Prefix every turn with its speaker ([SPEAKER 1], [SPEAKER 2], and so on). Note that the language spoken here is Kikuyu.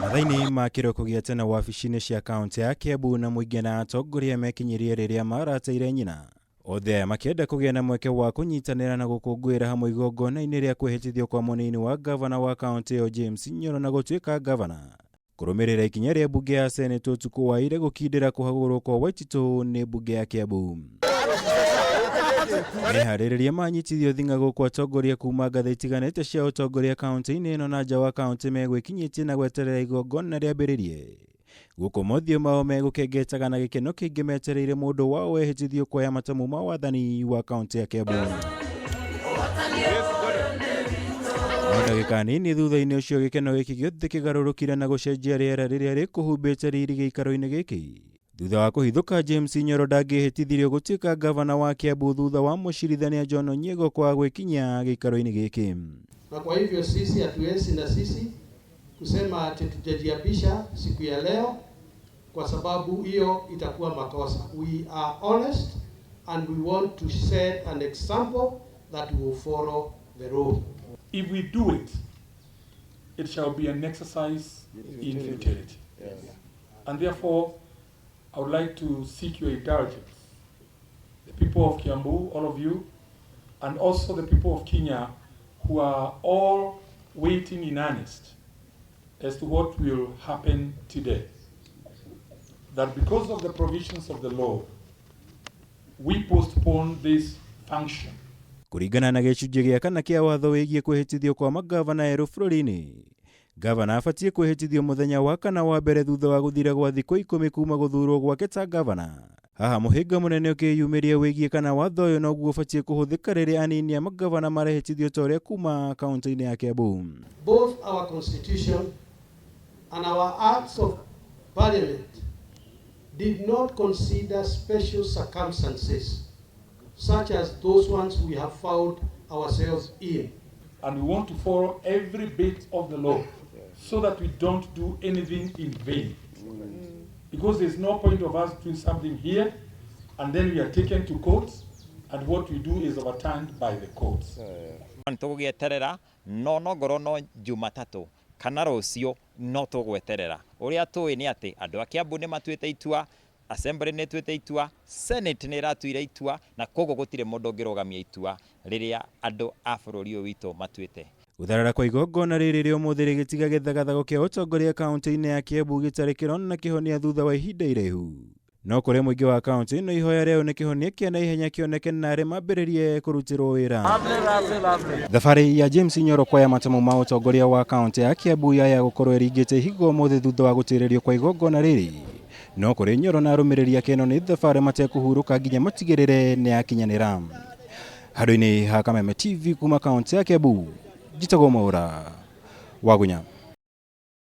[SPEAKER 1] Mathaa-inĩ ma kĩroko gĩa tene wabici-inĩ cia kaũntĩ ya Kiambu na mũingĩ na atongoria mekinyirie rĩrĩa marateire nyina. Othe aya makĩenda kũgĩa na mweke wa kũnyitanĩra na gũkũngũĩra hamwe igongona-inĩ rĩa kwĩhĩtithio kwa mũnini wa ngavana wa kaũntĩ ĩyo James Nyoro na gũtuĩka ngavana. Kũrũmĩrĩra ikinya rĩa mbunge ya Senate ũtukũ wa ira gũkindĩra kũhagũrwo kwa Waititũ nĩ mbunge ya Kiambu. Meharĩrĩria manyitithio thing'a gũkũ atongoria kuma ngathĩ itiganĩte cia ũtongoria kaũntĩ-inĩ ĩno na nja wa kaũntĩ megwĩkinyĩtie na gweterera igongona rĩambĩrĩrie. Gũkũ mothiũ mao megũkengetaga na gĩkeno kĩingĩ metereire mũndũ wao wehĩtithio kuoya matamu ma wathani wa kaũntĩ ya Kiambu. No ndagĩka nini thutha-inĩ ũcio gĩkeno gĩkĩ gĩothe kĩgarũrũkire na gũcenjia rĩera rĩrĩa rĩkũhumbĩte riri gĩikaro-inĩ gĩkĩ. Thutha wa kũhithũka James Nyoro ndangĩhĩtithirio gũtuĩka ngavana wa Kiambu thutha wa mũcirithania John Onyiego kwaga gwĩkinyia gĩikaro-inĩ gĩkĩ.
[SPEAKER 2] Na kwa hivyo sisi hatuwezi na sisi kusema ati tutajiapisha siku ya leo kwa sababu hiyo itakuwa makosa. We are honest and we want to set an example that will follow the rule.
[SPEAKER 3] If we do it, it shall be an exercise in futility. And therefore, I would like to seek your indulgence, the people of Kiambu, all of you, and also the people of Kenya who are all waiting in earnest as to what will happen today. That because of the provisions of the law, we postpone this function.
[SPEAKER 1] Kũringana na gĩcunjĩ gĩa kana kĩa watho wĩgiĩ kwĩhĩtithio kwa mangavana erũ bũrũri-inĩ, ngavana abatiĩ kwĩhĩtithio mũthenya wa kana wa mbere thutha wa gũthira gwa thikũ ikũmi kuma gũthurwo gwake ta ngavana. Haha mũhĩnga mũnene ũkĩyumĩria wĩgiĩ kana watho ũyũ noguo ũbatiĩ kũhũthĩka rĩrĩa anini a mangavana marehĩtithio ta ũrĩa kuma kaũntĩ-inĩ ya Kiambu.
[SPEAKER 2] Both our constitution and our acts of parliament did not consider special circumstances such as those ones we have found ourselves in.
[SPEAKER 3] And we want to follow every bit of the law so that we don't do anything in vain. Because there's no point of us doing something here and then we are taken to court and what we do is overturned by the courts.
[SPEAKER 4] Nĩ tũgũgĩeterera no nongorwo no Jumatatũ kana rũciũ no tũgweterera. Ũrĩa tũĩ nĩ atĩ andũ a Kiambu nĩ matuĩte itua, Assembly nĩ ĩtuĩte itua, Senate nĩ ĩratuire itua na koguo gũtirĩ mũndũ ũngĩrũgamia itua rĩrĩa andũ a bũrũri ũyũ witũ matuĩte.
[SPEAKER 1] Gũtharara kwa igongona rĩrĩ rĩa ũmũthĩ rĩgĩtiga gĩthagathago kĩa ũtongoria kaũntĩ-inĩ ya Kiambu gĩtarĩ kĩrona kĩhonia thutha wa ihinda iraihu. No kũrĩ mũingĩ wa kaũntĩ ĩno ihoya rĩao nĩ kĩhonia kĩa naihenya kĩoneke na arĩa mambĩrĩrie kũrutĩrwo wĩra. Thabarĩ ya James Nyoro kuoya matamu ma ũtongoria wa kaũntĩ ya Kiambu yaya gũkorwo ĩringĩte ihiga ũmũthĩ thutha wa gũtĩrĩrio kwa igongona rĩrĩ. No kũrĩ Nyoro na arũmĩrĩri ake ĩno nĩ thabarĩ matekũhurũka nginya matigĩrĩre nĩ yakinyanĩra. Handũ-inĩ ha Kameme TV kuma kaũntĩ ya Kiambu, njĩtagwo Mwaũra Wagunya.